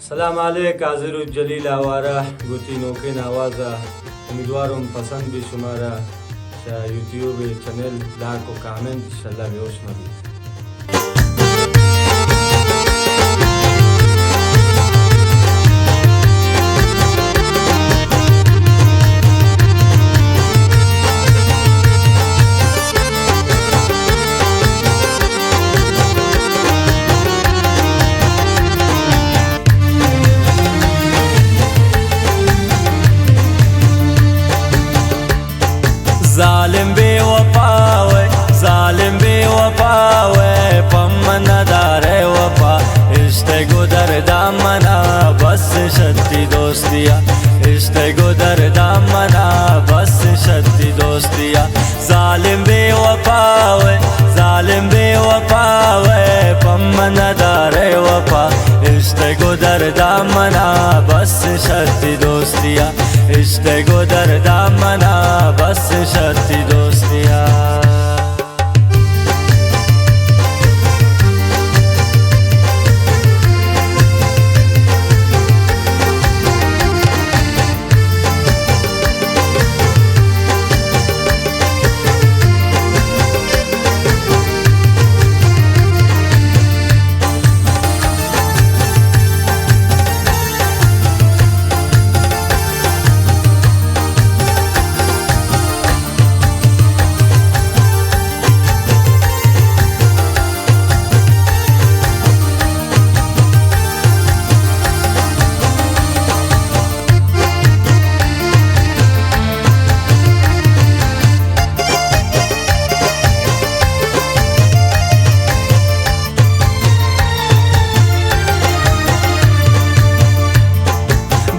سلام علیک، حاضر و جلیل آوارہ گوں تئی نوکیں آواز ءَ۔ امیدواروں پسند بی شمارا۔ شا یوٹیوب چینل لائک و کامنٹ شلا بیوش مبی۔ ظالم بے وفا وے، ظالم بے وفا وے، پمن ندارے وفا۔ اشتے گو در دامنا بس شتی دوستیا، اشتے گو در دامنا بس شتی دوستیا۔ ظالم بے وفا وے، ظالم بے وفا وے، پمن ندارے وفا۔ اشتے گو در دامنا بس شتی دوستیا، اشتے گو در دامنا بس شتی دوستیا۔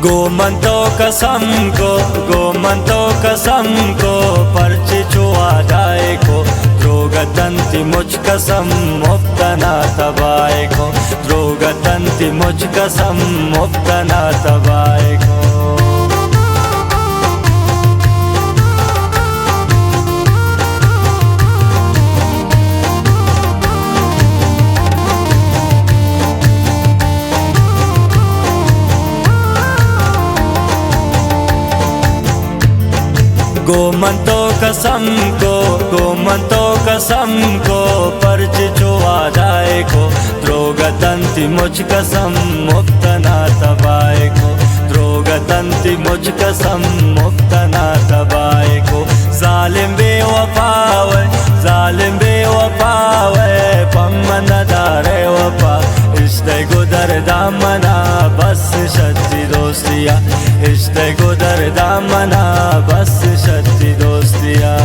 گو من تو قسم کو، گو من تو قسم کو، پرچے چو وعدہ کو، دروگ تنتی مچ قسم مفتنا تباہ کو، دروگ تنتی مچ قسم مفتنا تباہ کو۔ گو من تو قسم کو، گو من تو قسم کو، پرچے چو وعدہ کو، دروگ تنتی مچ قسم مفتنا تباہ کو، دروگ تنتی مچ قسم مفتنا تباہ کو۔ ظالم بے وفا وے، ظالم بے وفا وے، پمن ندارے وفا۔ اشتے گو در دامنا بس شتی دوستیا، اشتے گو در دامنا بس شتی دوستیا۔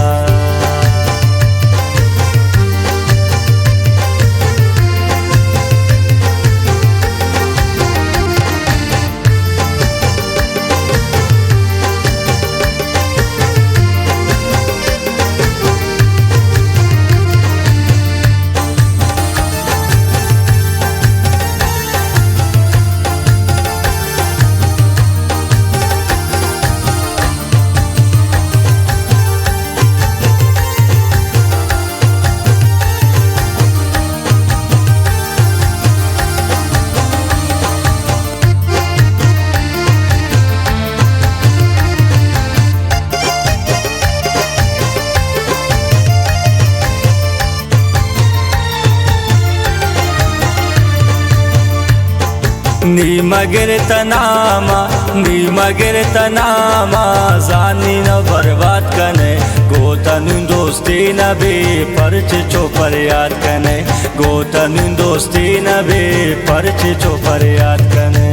نی مگر تناما، نی مگر تناما، زانی نہ برباد کنے، گوتنون دوستی نہ بی، پرچے چو فریاد کنے۔ گوتنون دوستی نہ بی، پرچے چو فریاد کنے۔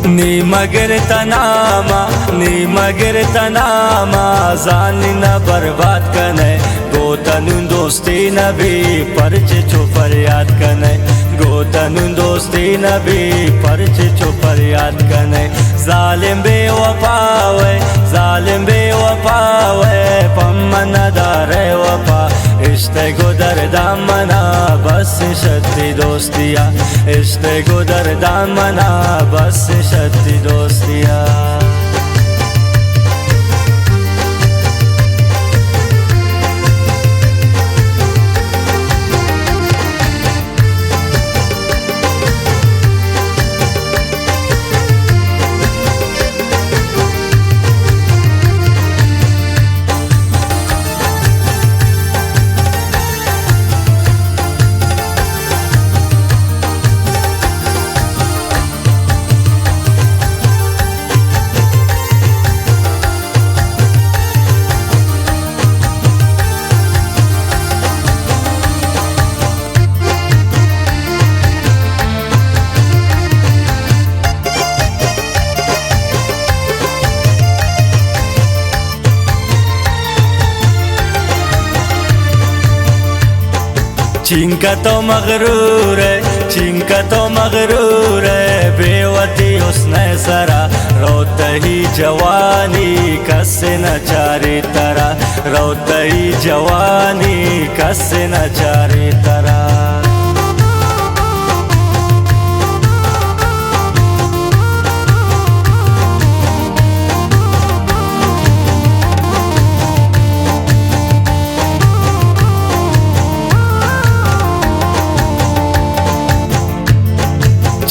نی مگر تناما، نی مگر تناما، زانی نہ برباد کنے، گوتنون دوستی نہ بی، پرچے چو فریاد کنے، گوتنون دوستی نہ بی، پرچے چو فریاد کنے۔ ظالم بے وفا وے، ظالم بے وفا وے، پمن ندارے وفا۔ اشتگ و درداں منا بس شتی دوستیا، اشتگ و درداں منا بس شتی دوستیا۔ چینکہ تو مغرور ئے، چینکہ تو مغرور ئے، بے وتی حسن ءِ سرا۔ رو تئی جوانی کس نہ چاری ترا، رو تئی جوانی کس نہ چاری ترا۔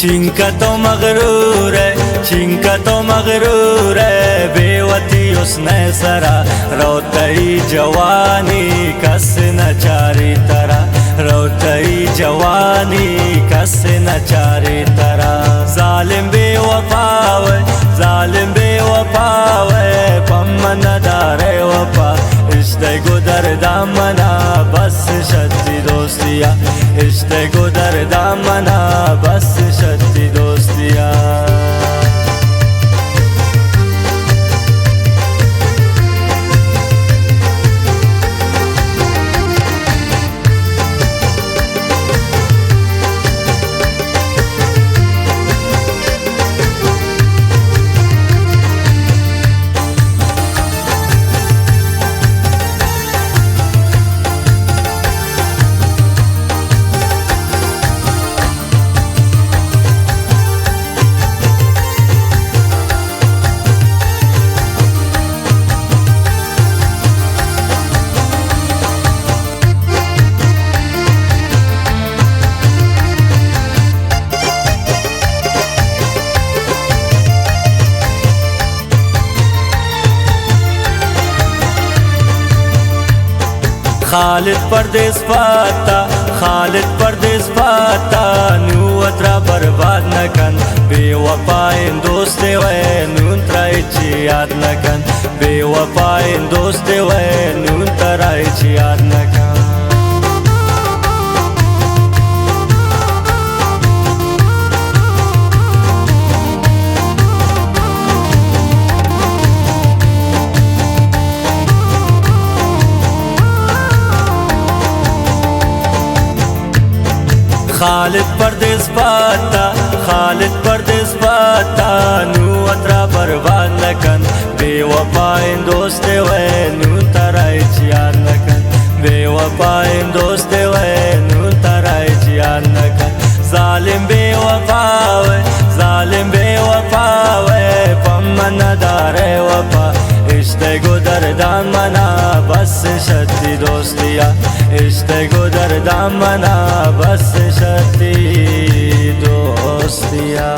چینکہ تو مغرور ئے، چینکہ تو مغرور ئے، بے وتی حسن ءِ سرا۔ رو تئی جوانی کس نہ چاری ترا، رو تئی جوانی کس نہ چاری ترا۔ ظالم بے وفا وے، ظالم بے وفا وے، پمن ندارے وفا۔ اشتگ و درداں منا بس شتی دوستیا، اشتگ و درداں منا بس شتی دوستیا۔ خالد پردیس پاتا، خالد پردیس پاتا، نوں وترا برباد نہ کن۔ بے وفائیں دوستے وے، نوں ترا ہچ یاد نہ کن۔ بے وفائیں دوستے وے، نوں ترا ہچ یاد نہ کن۔ خالد پردیس پاتا، خالد پردیس پاتا، نوں وترا برباد نہ کن۔ بے وفائیں دوستے وے، نوں ترا ہچ یاد نہ کن۔ بے وفائیں دوستے وے، نوں ترا ہچ یاد نہ کن۔ ظالم بے وفا وے، ظالم بے وفا وے، پمن ندارے وفا۔ اشتگ و درداں منا بس شتی دوستیا، اشتگ و درداں منا بس شتی دوستیا۔